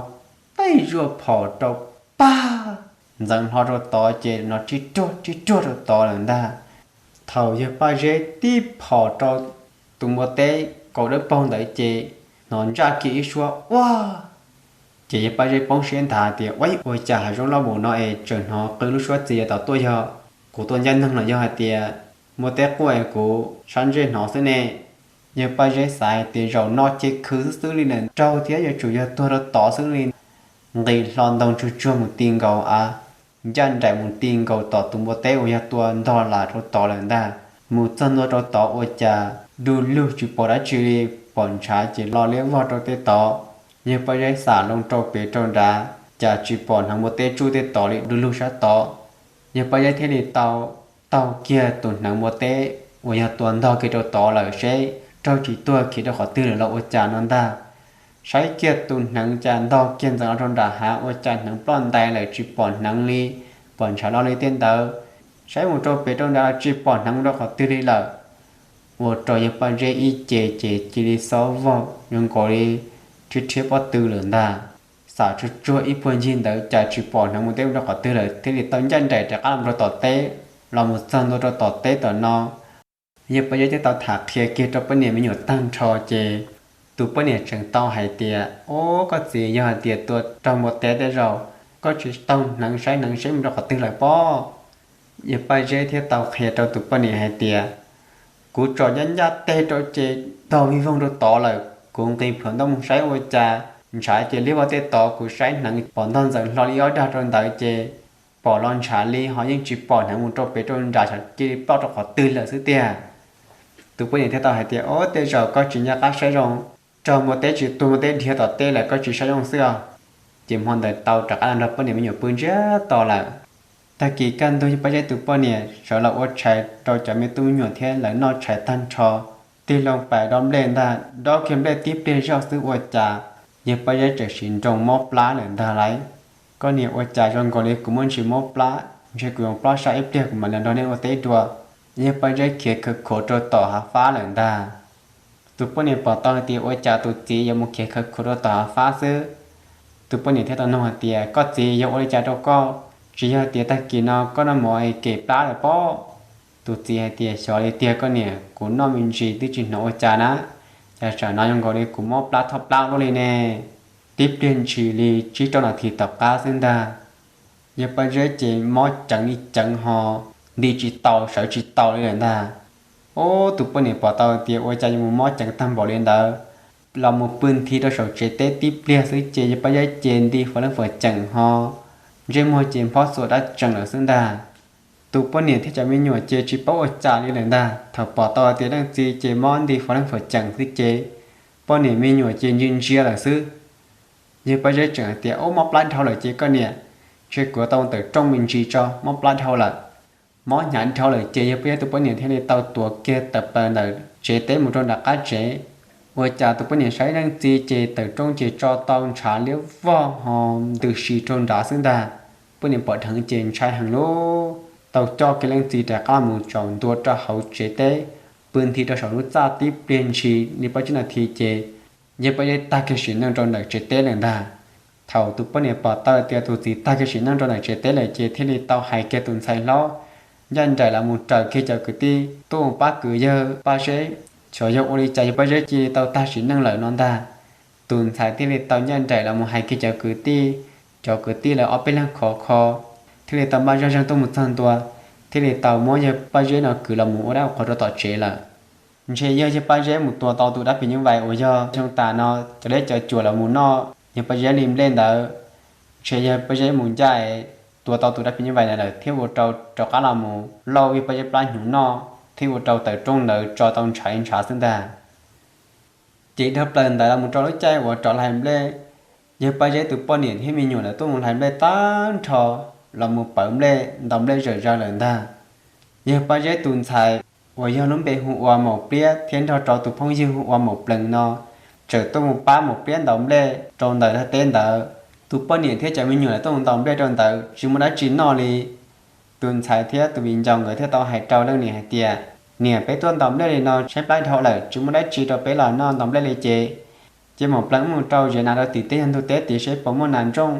tej zuaj phom rau pag, ntxeev hlo rau tod ces hnov rib ruag rib ruag rau tod lawm ntag. Thaum yawg Paj Zeb tib phom rau tus npua teb kaus dawb paug ntawd ces hnov ntsaj kiag ib suab ua. Ces yawg Paj Zeb poob siab nthav tias, Ua, ua cas hav zoov loj npaum no es tseem hnov qw lub suab txia tom tuaj, yog kuv tua ncaj neeg los yog hais tias npua teb quaj es kuv sab ntsej hnov xwb ne? Yawg Paj Zeb xav hais tias zaum no ces khwv xwb xwb li lawm, raug thiab yuav tsum yog tuag rau tod xwb li. Nqis hlo ntoo tsuag tsuag mus ti nkaus av, ncaj nraim mus ti nkaus tom tus npua teb uas yog tua ntog las rau tod lawm ntag. Mus txog ntua rau tod ua cas du lug tsis pom dab tsi li, pom ntshav ces lo liab vog rau tej tod. Yawg Paj Zeb xam loo rau pem rau nrad, cas tsis pom hneev npua teb tsuj tej tod li, du lug sab tod. Yawg Paj Zeb thiaj li tau taug kiag tus hneev npua teb uas yog tua ntog kiag rau tod lawm seb raug tsis tuag khiav rau qhov twg lawm los ua cas no ntag. Saib kiag tus hneev cas ntog kiag ntxeev los rau nram hav ua cas hneev ploj ntais lawm tsis pom hneev li, pom ntshav lo li tej ntawd. Saib mus rau pem rau nrad los tsis pom hneev mus rau qhov twg li lawm. Ua rau yawg Paj Zeb ib ce ces cia li xob vog zoo nkaus li rhiab rhiab pob tw lawm ntag. Xam tsuag tsuag ib puag ncig ntawd cas tsis pom hneev mus teb mus rau qhov twg lawm thiaj li tau ncaj nraim rov qab los rau tom teb. Los mus txog ntua rau tom teb tom no, yawg Paj Zeb thiaj tau tham qhia kiag rau poj niam me nyuam tag nrho ces tus poj niam tseem tau hais tias, Ob, koj txiv, yog hais tias tua raug npua teb tej zaum koj tsis taug hneev saib hneev seb mus rau qhov twg lawm pob? Yawg Paj Zeb thiaj tau qhia rau tus poj niam hais tias, Kuv tsom ncaj ncaj teg rau ces ntog vij voog rau tod lawm, kuv nqis plhuav ntaub mus saib ua cas ntshav ces liab vog tej tod, kuv saib hneev pom ntog ntxeev hlo li ob dag rau ntawd ces pom los ntshav li ho yeej tsis pom hneev mus rau pem rau nrad, ntshav cia li ploj rau qhov twg lawm xwb tiag. Tus poj niam thiaj tau hais tias, Ob, tej zaum koj tsis nco qab saib zoo, raug npua teb tsis tuag, npua teb dhia tom teb lawm, koj tsis saib zoo xwb os. Ces hmo ntawd tau rov qab los nrog poj niam me nyuam pw ntsiag to lawm. Tag kis kaj ntug yawg Paj Zeb tus poj niam sawv los ua tshais rau cov me tub me nyuam thiab lawv noj tshais tag nrho, tig loo pais dob nplej ntag, dob kiag nplej tib pliag zog xwb ua cas yawg Paj Zeb txawm sim nroo mob plab lawm ntag lauj. Koj niam, ua cas zoo nkaus li kuv muaj ntsis mob plab, ntshe kuv yuav plab sab ib pliag kuv mam li nrog nej ua teb dua. Yawg Paj Zeb khiav khawv khuav rau tom hav fab lawm ntag. Tus poj niam pom tau hais tias ua cas tus txiv yuav mus khiav khawv khuav rau tom hav fab xwb. Tus poj niam thiaj tau nug hais tias, Koj txiv, yog ua li cas rau koj? Tsis yog tias tag kis no koj noj mov es kem plab lawm pob? Tus txiv hais tias, Xyov li tiag koj niam, kuv noj me ntsis twb tsis hnov ua cas na, cas tsam no zoo nkaus li kuv mob plab thoj plab ua luaj li ne. Tib pliag ntshis li tsib rau nas this tom qab xwb ntag, yawg Paj Zeb ces mob ceev li ceev ho nti tsis tau sawv tsis tau li lawm ntag. Ub, tus poj niam pom tau tias ua cas yuav mus mob ceev tag npaum li ntawd, los mus pw nthi rau saum tsev teb tib pliag xwb ces yawg Paj Zeb ces nti fov leej fov ceem ho ntsej muag ces nphob xuas dab tsees lawm xwb ntag. Tus poj niam thiab cov me nyuam ces tsis paub ua cas li lawm ntag, thaum pom tau tias leej txiv ces mob nti fov leej fov ceem xwb ces poj niam me nyuam ces ntsia ntsia lawm xwb. Yawg Paj Zeb tseem hais tias, Ub, mob plab dhau lawm ces koj niam, ntshe kuv tau tawm rooj me ntsis tso, mob plab dhau lawm. Mob hnyav dhau lawm ces yawg Paj Zeb tus poj niam thiaj li tau tuav kiag tawm plaws ntawm tsev teb mus rau nram qab tsev. Ua cas tus poj niam saib leej txiv ces tawm rooj ces tso tau ntshav liab vog ho ntws si rau nrad xwb ntag. Poj niam pom dheev ces ntshai heev lub, tau coj kiag leej txiv rov qab mus tsaus ntua rau hauv tsev teb, pw nthi rau saum lub txaj tib pliag ntshis li plaub tsib nas this ces yawg Paj Zeb tag kiag sim neej rau ntawm tsev teb lawm ntag. Thaum tus poj niam pom tau tias tus txiv tag kiag sim neej rau ntawm tsev teb lawm ces thiaj li tau hais kiag tus ntxhais hlob ncaj nraim los mus raws kiag cov kwv tij tuaj mus pab kwv yawg Paj Zeb, xyov yog ua li cas yawg Paj Zeb cia li tau tag sim neej lawm no ntag. Tus ntxhais thiaj li tau ncaj nraim los mus hais kiag cov kwv tij, cov kwv tij lawv ob peb leeg khov kho thiaj li tau npaj zoj zeeg tuaj mus txog ntua, thiaj li tau muab yawg Paj Zeb no kwv los mus ua dab ua qhua rau tom tsev lawm. Ntshe yog yawg Paj Zeb mus tua tau tus dab phim nyuj vais uas yog xyoo tas no cov deb cov cuam los mus noj yawg Paj Zeb li nplej ntawd. Ntshe yawg Paj Zeb mus ncaj es tua tau tus dab phim nyuj vais ntawd lawm thiab ua rau rov qab los mus lauj yawg Paj Zeb plab hnyuv noj thiab ua rau tawm rooj ntawd tso tau ntshav li ntshav xwb ntag. Ces dhau plaws ntawd los mus rau lub caij uas rov hlais nplej, yawg Paj Zeb tus poj niam thiab me nyuam lawv tuaj mus hlais nplej tag nrho, los mus pawv nplej ntaus nplej zawm zaws lawm ntag. Yawg Paj Zeb tus ntxhais uas yog lub npe hu ua Maum Pliab thiab nrog rau tus phooj ywg hu ua Maum Plees no txawm tuaj mus pab Maum Pliab ntaus nplej rau ntawm lub teb ntawd. Tus poj niam thiab cov me nyuam lawv tuaj mus ntaus nplej rau ntawd tsis muaj dab tsi noj li. Tus ntxhais thiab tus viv ncaus nkawd thiaj tau hais rau leej niam hais tias, Niam, peb tuaj ntaus nplej li no tshaib plab dhau lawm tsis muaj dab tsi rau peb los noj ntaus nplej li ces, ces Maum Plees mus rau ziav nas rau tim teb yog ntug teb tid seb puas muaj nas ntsooj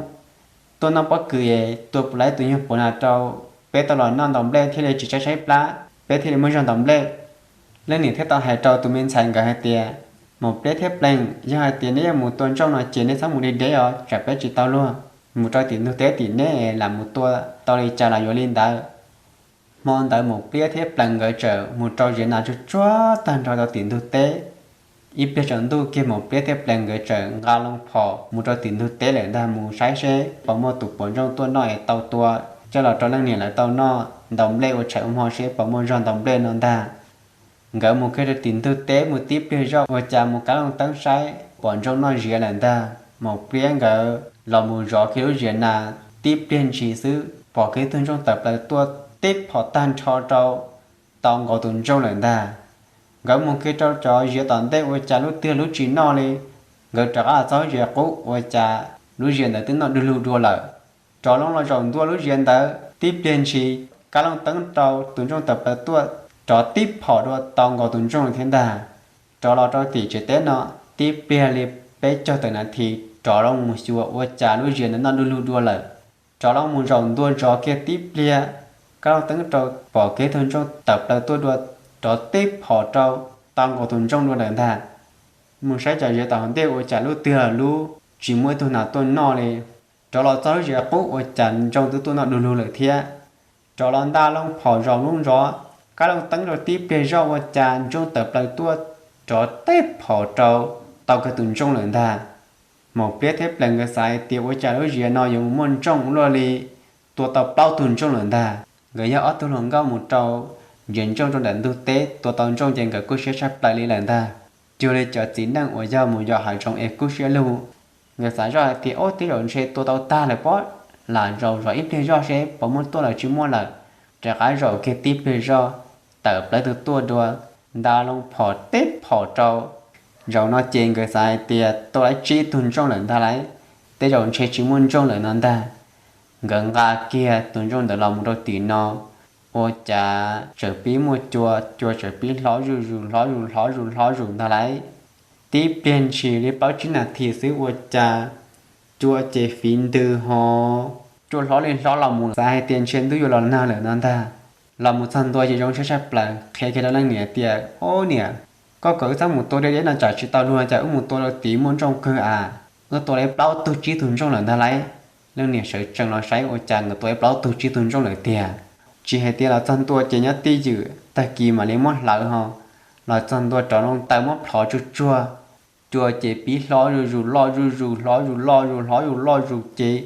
tuaj noj pob kws es tua puas tau tus nyuag puav nas rau peb tau los noj ntaus nplej thiaj li tsis tshaib tshaib plab, peb thiaj li muaj zog ntaus nplej. Leej niam thiaj tau hais rau tus me ntxhais nkawd hais tias, Maum Pliab thiab Plees, yog hais tias neb yuav mus tua ntsooj no ces neb txhob mus deb deb os, tsam peb tsis tau luag. Mus rau tim ntug teb tim neb lam mus tua tau li cas los yuav li ntawd. Hmo ntawd Maum Pliab thiab Plees nkawd txawm mus rau ziav nas tsuag tsuag tag nrho rau tim ntug teb. Ib pliag tsaus ntuj kiag Maum Pliab thiab Plees nkawd txawm nqa loo phom mus rau tim ntug teb lawm ntag, mus saib seb puas muaj tus puav ntsooj tuaj noj es tau tua coj los rau leej niam lawv tau noj ntaus nplej ua tshais ua hmo seb puas muaj zog ntaus nplej no ntag. Nkawd mus kiag rau tim ntug teb mus tib pliag zoj ua cas mus kav loo teeb saib pom ntsooj noj ziav lawm ntag. Maum Pliab nkawd los mus zov kiag lub ziav nas tib pliag ntshis xwb pom kiag tug ntsooj tawm plaws tuaj tib phom tag nrho rau tau nkaus tus ntsooj lawm ntag. Nkawd mus kiag rau cov ziav tom ntej ua cas lub twg lub tsis noj li. Nkawd rov qab los txog lub ziav qub ua cas lub ziav ntawd twb noj du lug dua lawm. Rov loo los zaum ntua lub ziav ntawd tib pliag ntshis, kav loo teeb rau tus ntsooj tawm plaws tuaj rov tib phom dua tau nkaus tus ntsooj thiab ntag. Rov los rau tim tsev teb no tib pliag li peb caug tawm nas this rov loo mus xyuas ua cas lub ziav ntawd noj du lug dua lawm. Rov loo mus zaum ntua zov kiag tib pliag, kav loo teeb rau pom kiag tug ntsooj tawm plaws tuaj dua rov tib phom rau tau nkaus tus ntsooj dua lawm ntag. Mus saib cov ziav tom hauv ntej ua cas lub twg lub tsis muaj ib tug nas tuaj noj li. Rov los txog lub ziav qub ua cas ntsooj twb tuaj noj du lug lawm thiab. Rov los nta loo phom zaum lub zov, kav loo teeb rau tib pliag zoj ua cas ntsooj tawm plaws tuaj rov tib phom rau tau kiag tus ntsooj lawm ntag. Maum Pliab thiab Plees nkawd xav hais tias ua cas lub ziav no yuav mus muaj ntsooj ua luaj li, tua tau plaub tug ntsooj lawm ntag. Nkawd yog ob tug hluas nkauj mus rau ntsia ntsooj rau ntawm ntug teb tua tau ntsooj ces nkawd kub siab tshaj plaws li lawm ntag. Cuag li cov txiv neej uas yog mus yos hav zoov es kub siab lug. Nkawd xav zoj hais tias, Ub, tej zaum ntshe tua tau tag lawm pob, lam zaum zov ib pliag zoj seb puas muaj tuaj los tsis muaj lawm. Rov qab zaum kiag tib pliag zoj, tawm plaws tus tuaj dua, nta loo phom teb phom rau. Zaum no ces nkawd xav hais tias tua laib tsib tug ntsooj lawm ntag lauj, tej zaum ntshe tsis muaj ntsooj lawm no ntag. Nkawd nqa kiag tus ntsooj ntawd los mus rau tim no, ua cas txawm pib muaj cua, cua txawm pib hlob zuj zus hlob zus hlob zus hlob zus ntag lauj. Tib pliag ntshis li plaub tsib nas this xwb ua cas cua ces fiv ntws ho cua hlob li hlob los mus xav hais tias ntshe ntuj yuav los nag lawm no ntag. Los mus txog ntua ces zoo siab tshaj plaws qhia kiag rau leej niam tias, Ob niam, koj kom wb txhob mus tua deb deb no tsam tsis tau luag cas wb mus tua rau tid muaj ntsooj kawg as. Wb tua li plaub tug tsib tug ntsooj lawm ntag lauj. Leej niam sawv tsees los saib ua cas nkawd tua li plaub tug tsib tug ntsooj lawm tiag. Tsis hais tias los txog ntua ces nyob tij ywm tag kis mam li muab hlawv ho. Los txog ntua rov loo taw muab plhov tsuag tsuag, cua ces pib hlob zuj zus loj zuj zus hlob zus loj zus hlob zus loj zus ces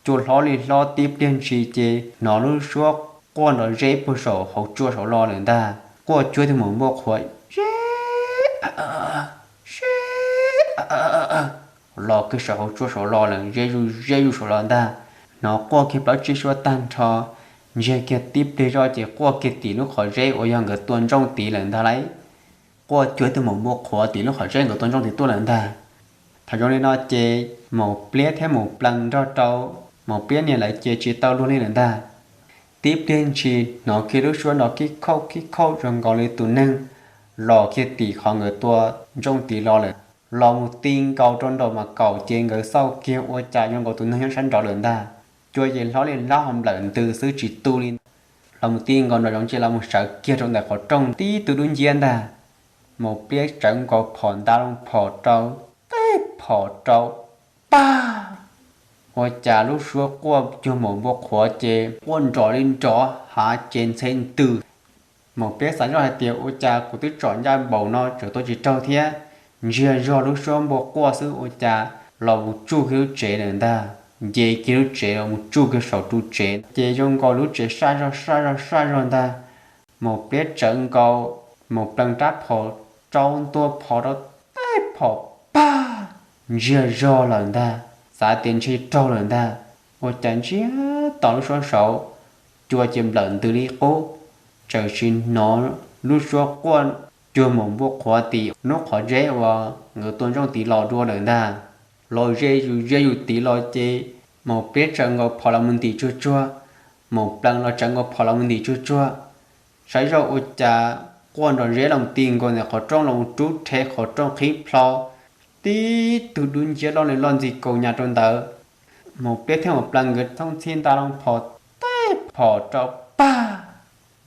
cua hlob li hlob tib pliag ntshis ces hnov lub suab quaj nrov zeb puag saum hauv tsua saud los lawm ntag. Quaj cuag tus maum npua qhuav, Zeb, zeb, los kiag saum hauv tsua saud los lawm, zeb zuj zeb zuj saud los ntag. Hnov quaj kiag plaub tsib suab tag nrho, ntsiag kiag tib pliag zoj ces quaj kiag tim lub qhov zeb uas yog nkawd tua ntsooj tid lawm ntag lauj. Quaj cuag tus maum npua qhuav tim lub qhov zeb nkawd tua ntsooj tid tuaj lawm ntag. Thaum zoo li no ces maum pliab thiab maum plees nrog rau maum pliab niam lawv ces tsis tau luag li lawm ntag. Tib pliag ntshis hnov kiag lub suab nrov kib khauj kib khauj zoo nkaus li tus neeg los kiag tim qhov nkawd tua ntsooj tid los lawm. Los mus ti nkaus rau nraum mas kaum ces nkawd xauj kiag ua cas zoo nkaus tus neeg nyob sab nraud lawm ntag. Cua ces hlob li hlob ho nplawm ntws xwb tsis tu li ntag. Los mus ti nkaus nraum zoov ces los mus sawv kiag rau ntawm qhov rooj tib tug dub nciab ntag. Maum pliab tsawv nkaus phom nta loo phom rau, teb phom rau, pag! Ua cas lub suab quaj cuag maum npua qhuav ces quaj nrov li nrov hav ces ntxhe ntws. Maum pliab xav zoj hais tias ua cas kuv twb tsom ncaj npaum no tseem tua tsis raug thiab. Ntsiag zog lub suab npua quaj xwb ua cas los mus tsuj kiag lub tsev lawm ntag. Nce kiag lub tsev los mus tsuj kiag saum ru tsev ces zoo nkaus lub tsev saj zog saj zog saj zog ntag. Maum pliab tsawv nkaus maum plees rab phom rau ntua phom rau, teb phom, pag! Ntsiag zog lawm ntag, xav tias ntshe raug lawm ntag. Ua cas ntsiag to lub suab saud, cua ces nplawm ntws li qub, txawm sim hnov lub suab quaj cuag maum npua qhuav tim lub qhov zeb uas nkawd tua ntsooj tid los dua lawm ntag. Los ze zus ze zus tid los ces maum pliab tsawv nkaus phom los mus ntim tsuag tsuag, maum plees los tsawv nkaus phom los mus ntim tsuag tsuag. Saib zoj ua cas quaj nrov zeb los mus ti nkaus ntawm qhov rooj los mus rub rhe qhov rooj qhib plho, tib tug dub nciab loj li loj ntxi kaus nyas rau ntawd. Maum pliab thiab maum plees nkawd thooj txhij nta loo phom, teb phom rau, pag!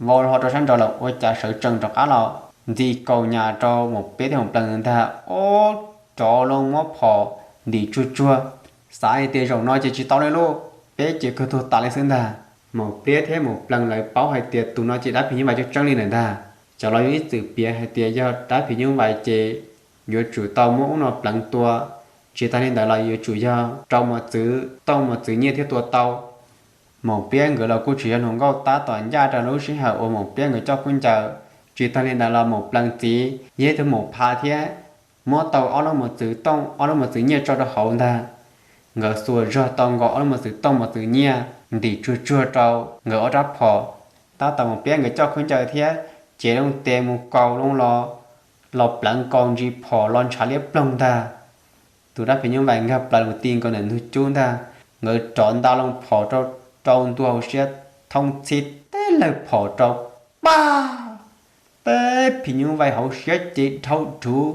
Vau hlo rau sab nraud lawm ua cas sawv tsees rov qab los ntxi kaus nyas rau maum pliab thiab maum plees ntag, ob, rov loo muab phom ntim tsuag tsuag, xav hais tias zaum no ces tsis tau li lauj, peb ces kawg tuag tas li xwb ntag. Maum pliab thiab maum plees lawv paub hais tias tus no ces dab phim nyuj vais tseeb tseeb li lawm ntag. Cov laus yeej ib txwm piav hais tias yog dab phim nyuj vais ces yuav tsum tau muab ub no pleev tua, tsis tas li ntawd los yuav tsum yog rau mos txwv tooj mos txwv nyiaj thiaj tua tau. Maum pliab nkawd los kuj tseem yog hluas nkauj tab tom ncaj rau lub sij hawm uas maum pliab nkawd coj khaub ncaws, tsis tas li ntawd los maum plees txiv yog ib tug maum pha thiab, muab tau ob lub mos txwv tooj ob lub mos txwv nyiaj tso rau hauv ntag. Nkawd xuas zog tau nkaus ob lub mos txwv tooj mos txwv nyiaj ntim tsuag tsuag rau nkawd ob rab phom, tab tom maum pliab nkawd coj khaub ncaws thiab, cev loo tes mus kaus loo los, los pleev kaus ntsis phom los ntshav liab ploog ntag. Tus dab phim nyuj vais nkag plaws mus ti nkaus ntawm ntug cub ntag, nkawd rov nta loo phom rau, rau ntua hauv siab, thooj txhij teb lawg phom rau, pag! Teb phim nyuj vais hauv siab ces dhau dhuv,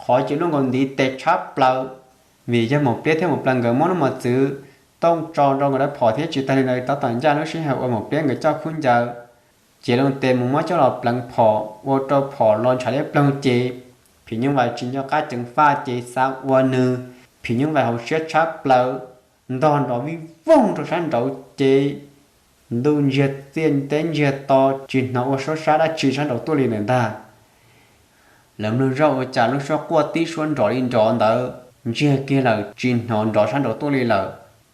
qhov ces luaj nkaus ntiv tes tshab plaws. Vim yog maum pliab thiab maum plees nkawd muab lub mos txwv tooj tso rau nkawd rab phom thiab tsis tas li ntawd tab tom ncaj lub sij hawm uas maum pliab nkawd coj khaub ncaws, cev loo tes mus muab coj los pleev phom ua rau phom los ntshav liab ploog ces phim nyuj vais tsis nco qab ceev faj ces xav ua nws, phim nyuj vais hauv siab tshab plaws, ntog nrov vij voog rau sab nraud ces ntuj ntsiag txiaj teb ntsiag to, tsis hnov ua suab sab dab tsi sab nraud tuaj li lawm ntag. Lawv mloog zoj ua cas lub suab quaj tib suab nrov li nrov ntawd ntsiag kiag lawm tsis hnov nrov sab nraud tuaj li lawm.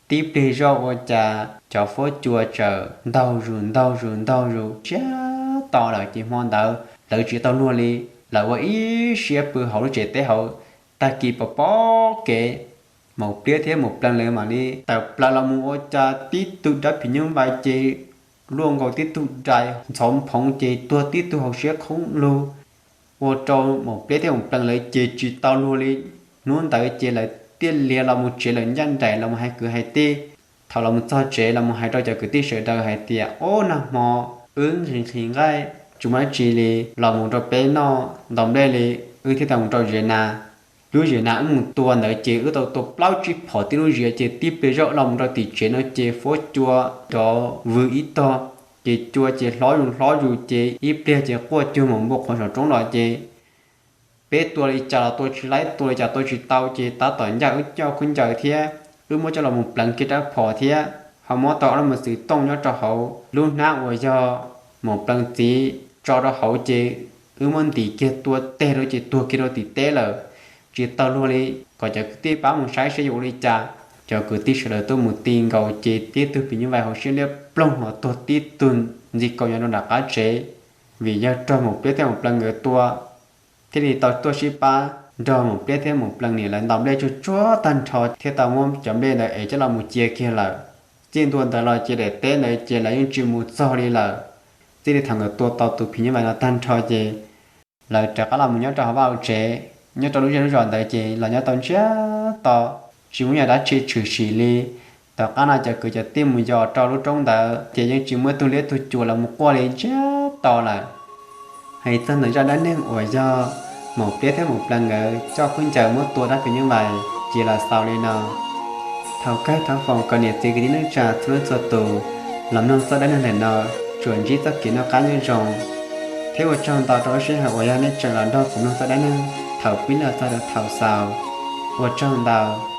Tib pliag zoj ua cas cov fuab cua txawm ntaug zus ntaug zus ntaug zus siab to lawm ces hmo ntawd lawv tsis tau luag li. Lawv ua ib siab pw hauv lub tsev teb hauv. Tag kis pom pom kev, Maum Pliab thiab Maum Plees lawv mam li tawm plaws los mus ua cas tib tug dab phim nyuj vais ces luaj nkaus tib tug dais ntxhov phoov ces tuag tib tug hauv siab khoob lug. Ua rau Maum Pliab thiab Maum Plees lawv ces tsis tau luag li. Hnub ntawd ces lawv thiaj li los mus tsev lawm ncaj nraim los mus hais kwv hais tij. Thaum los mus txog tsev los mus hais rau cov kwv tij sawv daws hais tias, Ob, nag hmo wb nqhis nqhis nqaij tsis muaj dab tsi li los mus rau peb noj ntaus nplej li, wb thiaj tau mus rau ziav nas. Lub ziav nas wb mus tua ntawd ces wb tau tua plaub tsib phom tib lub ziav ces tib pliag zoj los mus rau tim tsev no ces huab cua nrov vwg ib tog, ces cua ces hlob zus hlob zus ces ib pliag ces quaj cuag maum npua qhuav saum roob los ces peb tua li cas los tua tsis laib, tua li cas tua tsis tau ces tab tom ncaj wb coj khaub ncaws thiab wb muab coj los mus pleev kiag rab phom thiab ho muab tau ob lub mos txwv tooj nyob rau hauv lub hnab uas yog Maum Plees txiv tso rau hauv ces wb muab ntim kiag tua teg rau ces tuag kiag rau tim teb lawm, tsis tau luag li. Kom cov kwv tij pab mus saib seb yuav ua li cas. Cov kwv tij sawv daws tuaj mus ti nkaus ces tib tug phim nyuj vais hauv siab liab ploog los tuag tib tug ntxi kaus nyob rau nram qab tsev, vim yog raug Maum Pliab thiab Maum Plees nkawd tua. Thiaj li tau tuaj sib pab nrog Maum Pliab thiab Maum Plees niam lawv ntaus nplej tsuag tsuag tag nrho thiab tau muab cov nplej ntawd es coj los mus cia kiag lawm. Txij ntua ntawd los ces daim teb ntawd ces lawv yeej tsis mus txog li lawm. Txij li thaum nkawd tua tau tus phim nyuj vais no tag nrho ces lawv rov qab los mus nyob rau hauv vaj hauv tsev, nyob rau lub zej lub zos ntawd ces los nyob tau ntsiag to, tsis muaj ib yam dab tsi tshwm sim li. Tom qab no cov kwv cov tij mus yos rau lub roob ntawd ces yeej tsis muaj ib tug liab tug cua los mus quaj li ntsiag to lawm. Hais txog ntawm zaj dab neeg uas yog Maum Pliab thiab Maum Plees nkawd coj khaub ncaws muab tua dab phim nyuj vais ces los xaus li no. Thov kawg thov foom kom niam txiv kwv tij neej tsa txhua leej txhua tus los mloog txoj dab neeg ntawm no, tsuas ntsib txoj kev noj qab nyob zoo. Thiab ua tsaug ntau rau lub sij hawm uas yog nej tseem los nrog kuv mloog txoj dab neeg thaum pib los txog rau thaum xaus. Ua tsaug ntau.